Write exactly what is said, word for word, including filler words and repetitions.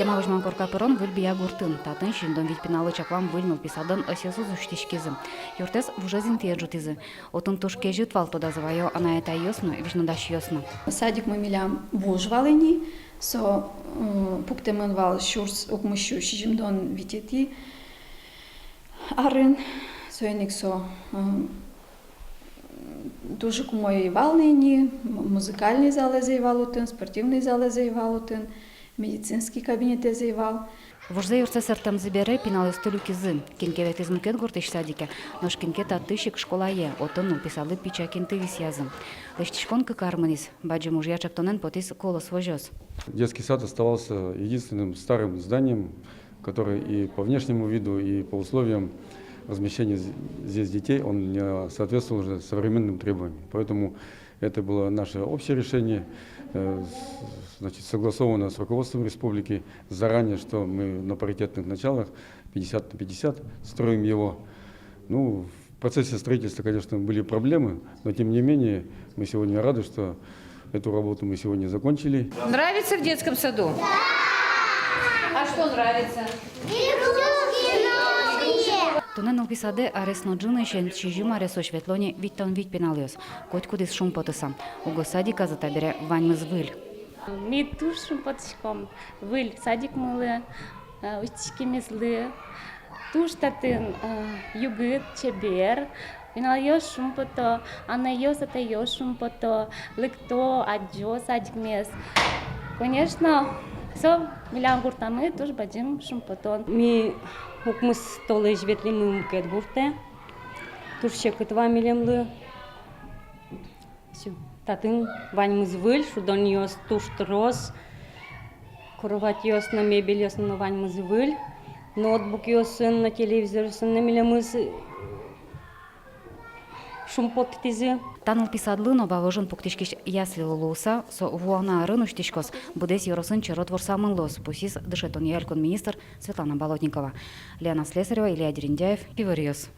Кема возьман корка пырон выль Биягуртын. Татын сизьымдон вить пиналлы чаклам выль нылпи садын ӧсъёсыз усьтӥськизы. Юртэз вужез интые ӝутӥзы. Отын туж кезьыт вал, тодазы ваё анай-атайёс но, визьнодасьёс но. Садикмы милям вуж вал ини, со, м, пуктэмын вал сюрс укмыссю сизьымдон витетӥ арын, соин ик со, м, туж ик умой вал ни ини, м-, музыкальный залэз ӧй вал отын, спортивный залэз ӧй вал отын, медицинский кабинетэз ӧй вал. Вужзэ юртсэ сэрттэмзы бере, пиналъёсты люкизы. Кин ке ветлӥз мукет гуртысь садике, нош кин ке татысь ик школае, отын нылпи садлы пичи инты висъязы. Лэсьтӥськон кык ар мынӥз, бадӟым ужъя ӵектонэн потӥз «Колос» возёс. Детский сад оставался единственным старым зданием, который и по внешнему виду, и по условиям размещения з-, здесь детей, он не соответствовал уже современным требованиям. Поэтому это было наше общее решение, э, с-, значит, согласовано с руководством республики заранее, что мы на паритетных началах, пятьдесят на пятьдесят, строим его. Ну, в процессе строительства, конечно, были проблемы, но тем не менее мы сегодня рады, что эту работу мы сегодня закончили. Нравится в детском саду? Да! А что нравится? Туннэ нылпи садэ арес но ӝынысен сизьым аресозь ветло ни витьтон вить пиналъёс. Котькудӥз шумпотыса. Уго садиказы табере ваньмыз выль. Ми туж шумпотӥськом выль садикмылы, э, усьтӥськемезлы. Туж татын, э, югыт, чебер. Пиналъёс шумпото, анайёс, атайёс шумпото, лыкто, адӟо садикмес. Конечно, со милям гуртамы туж бадӟым шумпотон. Ми укмыс толэзь ветлӥмы мукет гуртэ. Туж секыт вал милемлы. Всё. Татын ваньмыз выль, шудонъёс туж трос, кроватьёс но, мебельёс но ваньмыз выль, ноутбукъёсын но, телевизоръёсын но милемыз шумпоттӥзы. Та нылпи садлы но Вавожын пуктӥськись яслилы луыса, со вуоно арын усьтӥськоз, быдэс ёросын черод ворсамын луоз, пусйиз дышетонъя элькун министр Светлана Болотникова. Лена Слесарева, Илья Дерендяев, «Иворъёс».